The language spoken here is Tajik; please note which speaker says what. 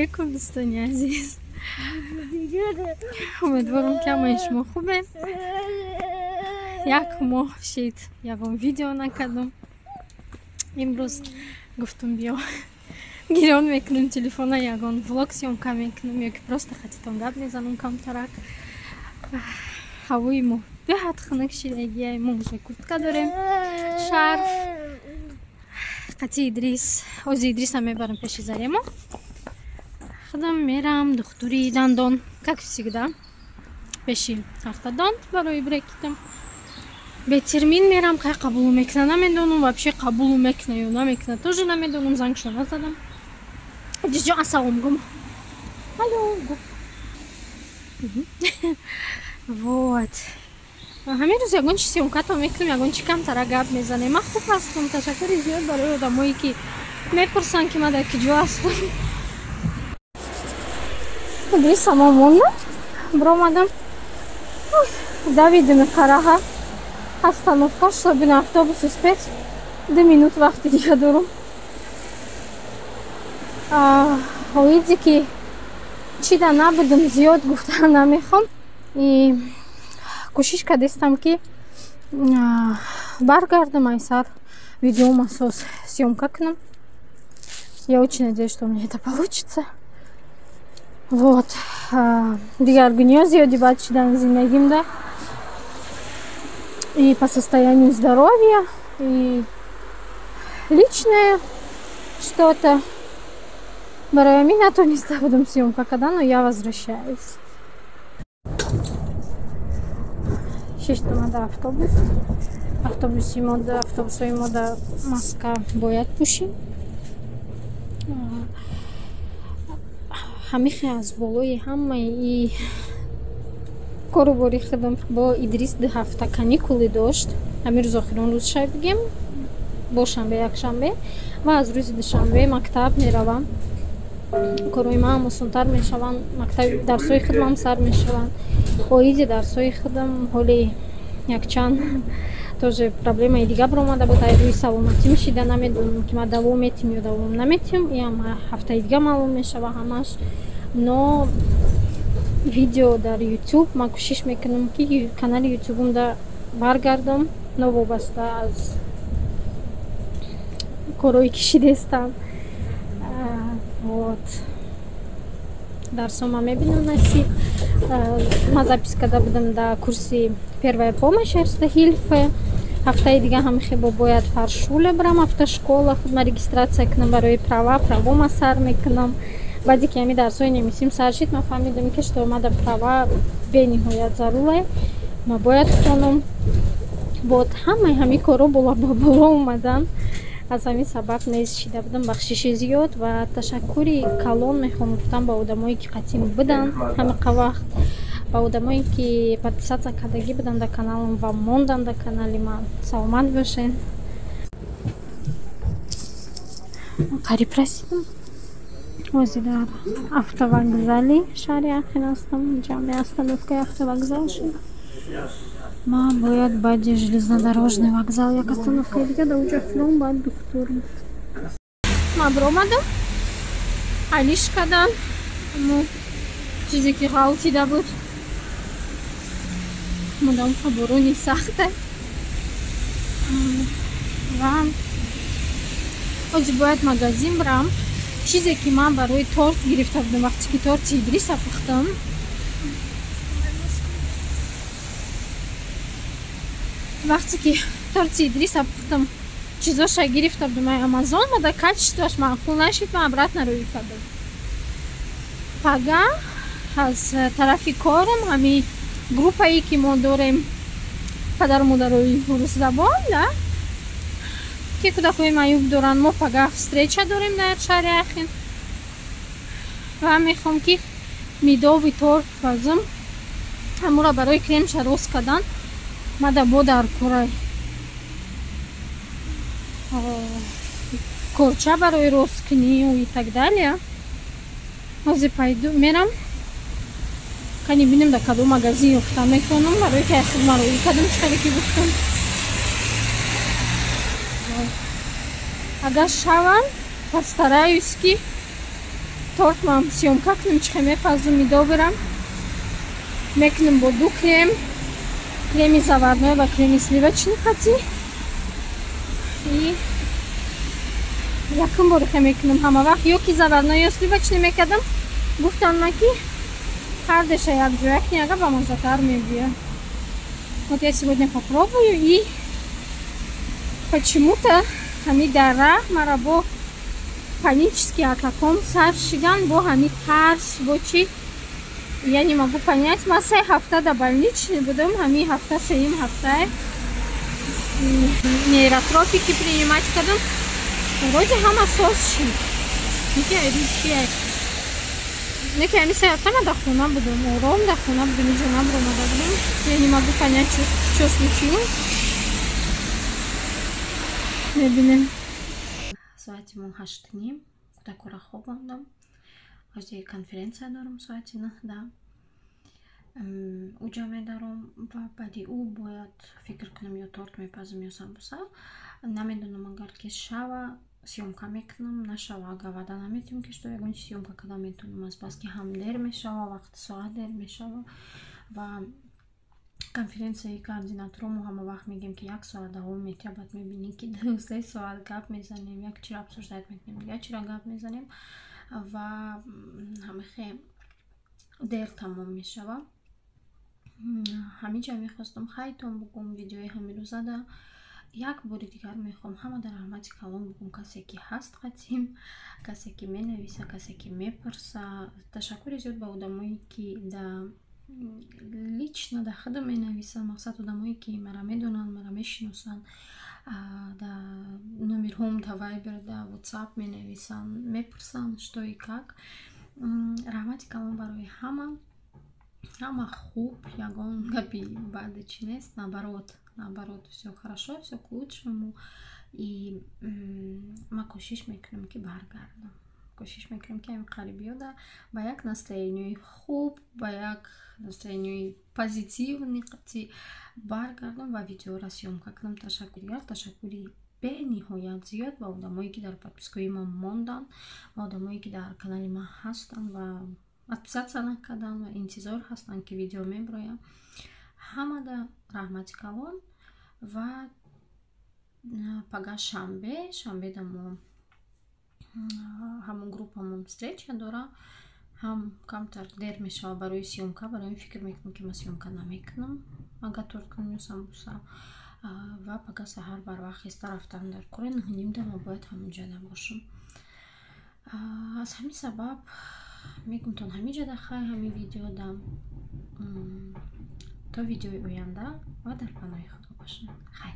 Speaker 1: Алейкум, дӯстони азиз. Умедворам, ки ҳамаи шумо хубед. Як моҳ шид, ягон видео накардам. Имрӯз гуфтум, биё, гирён мекунем телефона, ягон влог съёмка мекунем ё ки просто хатитон гап мезанам камтарак. Ҳавои мо беҳад хунук шидагия, мо уже куртка дорем, шарф. Қати Идрис, ози Идриса мебарам пеши Заремо. Худам мерам духтури дандон, как всегда, пеши ортодонт барои брекетам. Бе термин мерам, кай қабулу мекуна, намедонам, вообще қабулу мекуна ё намекуна, тоже намедонам, зангшо назадам. Идрисҷон, ассалом гум. Алло, гум. Вот. Ҳамин рӯз ягон чи съёмкато мекунем, ягон чи камтара гап мезанем. Ман хуб ҳастам, ташаккури зиёд барои одамое, ки мепурсанд, ки ман дар киҷо ҳастам. Идриса мо монда, биромадам. Давидем қараҳа остановка, чтобы на автобус успеть. 2 минут вақти дига дорум. Оиде ки чида набудам, зиёд гуфта намехом. И кӯшиш кардистам, ки баргардам, айсар видеом асос съёмка кунам. Я очень надеюсь, что у меня это получится. Вот. Дигаргуниҳо зиёди бад шидан зиндагимда. И по состоянию здоровья, и личное что-то. Барои ҳамин натониста будам съёмка кардан, но я возвращаюсь. Шиштомада автобус. Автобуси мо, автобусҳои мо да маска бояд пӯшем. Ҳамихе аз болои ҳамаи и кору бори худам бо Идрис 2 ҳафта каникулы дошт. Ҳамин рӯз охирон рӯз шай бигем, бо шанбе, якшанбе, ва аз рӯзи душанбе мактаб меравам. Корҳои маам осонтар мешаванд, мактаби дарсҳои худамам сар мешаванд. Оиди дарсҳои худам ҳоли якчанд тоже проблемаи дига баромада буд, ай рӯи саломатӣ мешида, намедонам, ки ман давом метим ё давом наметим, иам ҳафтаи дига маълум мешава ҳамаш. Но видео дар Ютуб ман кӯшиш мекунам, ки канали Ютубумда баргардам, новобаста аз корҳое ки шидестам. Вот, дарсома мебинам, насиб. Ман запись карда будам дар курси первая помощь, Erste Hilfe. Ҳафтаи дига ҳам хебо бояд Fahrschule бирам, автошкола, худма регистрация кунам барои права, правома сар мекунам. Баъде ки ҳами дарсҳои немисим сар шид, ман фаҳмидам, ки что мада права бениҳоят заруре, ма бояд хонам. Вот, ҳамаи ҳами корҳо боло ба боло омадан, аз ҳамин сабаб нез шида будам. Бахшиши зиёд ва ташаккури калон мехоҳам гуфтан ба одамое, ки қатим буданд ҳамиқа вақт, ба одамое, ки подписаться кардагӣ буданд дар каналам ва монданд дар канали ман. Саломат бошед. Қариб расидам. Ҳозир дар автовокзали шаҳри Ахен ҳастам. Ҷамъи остановкаи автовокзал шуд. Ман бояд баъди железнодорожный вокзал як остановкаи дига, да уҷа филон, баъд духтур. Ман биромадам, алиш кардам мо чизе, ки ғалтида буд. Модам борони сахта ва ҳозир бояд магазин бирам. Чизе, ки ман барои торт гирифта будам, вақте ки торти Идриса пухтам, вақте ки торти Идриса пухтам, чизоша гирифта будам ай Амазон, ма да качествоаш маъқул нашид, ман обратно рӯй кардам. Пага аз тарафи корам, ҳами группае, ки мо дорем, падару модарои русзабон, да, ки кӯдакҳои маъюб доранд, мо пага встреча дорем дар шаҳри Ахен ва мехоҳам, ки медовый торт пазам. Ҳамура барои кремша рост кардан мада бо дар кора корча барои росткунию и так далее. Ҳозир пайдо мерам, кани бинем, дар кадом магазин ёфта метавонам, барои ки хидма роӣ кардам, чӣ қадар ки гуфтам. Агар шавам, постараюсь, ки Торт мам съёмка кунем, чихе мепазум, медобирам. Мекунем бо ду крем, креми заварной ва креми сливочный хати. И якум бор хе мекунам. Ҳама вақт ё ки заварной, ё сливочный мекардам. Гуфтам ма, ки ҳардеша якҷоя кни, ага бамаззатар мебиёд. Вот я сегодня попробую. И почему-то ҳами дара мара бо панический атаком сар шидан, бо ҳами тарс, бо чи, я не могу понять. Ма 3 ҳафта да больничный будам, ҳами ҳафта сеюм ҳафтае нейротропики принимать кардам, вроде ҳама соз шид. Неки ҳами 3 ҳафта ма дар хона будам, ором дар хона будам, иҷо набуромада будам. Я не могу понять, чё случилось. Мебинем.
Speaker 2: Соати мо 8:30, кӯдакора хобондам. Ҳозир конференсия дорам соати 9-да, уҷа медаром ва баъди ӯ бояд фикр кунам: ё торт мепазам, ё самбуса. Намедонам, агар ки шава, съёмка мекунам, нашава, агар ваъда наметиҳам, ки что ягон чи съёмка карда метавонам, азбаски ҳам дер мешава, вақти соат дер мешава. Ва конференсияи координаторо мо ҳама вақт мегӯем, ки як соат давом метиҳад, баъд мебинем, ки 2-3 соат гап мезанем, як чиро обсуждать мекунем, дигар чиро гап мезанем ва ҳамихе дер тамом мешавад. Ҳаминҷа мехостам хайтон бугум. Видеои ҳамирӯзада як бори дигар мехоҳам ҳама дар раҳмати калон бугум: касе ки ҳаст қатим, касе ки менависа, касе ки мепурса. Ташаккури зиёд ба одамое ки да лично да худам менависанд, мақсад, одамое ки мара медонанд, мара мешиносанд, да номерҳом, да Вайбер, да Ватсап менависанд, мепурсанд, что и как. Раҳмати калон барои ҳама. Ҳама хуб, ягон гапи баъде чӣ нест, наоборот, наоборот, все хорошо, все к лучшему. И ма кӯшиш мекунам, ки баргардам, кӯшиш мекунам, ки ҳамин қарибиёда ба як настроенияи хуб, ба як настроенияи позитивный қатъи баргардам ва видеоро съёмка кунам. Ташаккур дигар, ташаккури бениҳоят зиёд ба одамое ки дар подпискаҳои ма монданд ва одамое ки дар канали ман ҳастанд ва отписаться накарданд ва интизор ҳастанд, ки видео мебироям. Ҳамада раҳмати калон. Ва пага шанбе, шанбеда мо ҳамон группамон встреча дора, ҳам камтар дер мешавад барои съёмка. Барои ин фикр мекунам, ки ман съёмка намекунам, агар торт кунам ё самбуса. Ва пага саҳар барвақт хеста рафтан дар кори, 9:30-да ма бояд ҳамонҷа набошам. Аз ҳамин сабаб мегумтон, ҳамин ҷода хай, ҳамин видеода. То видеои оянда ва дар паноҳи Худо бошед. Хай.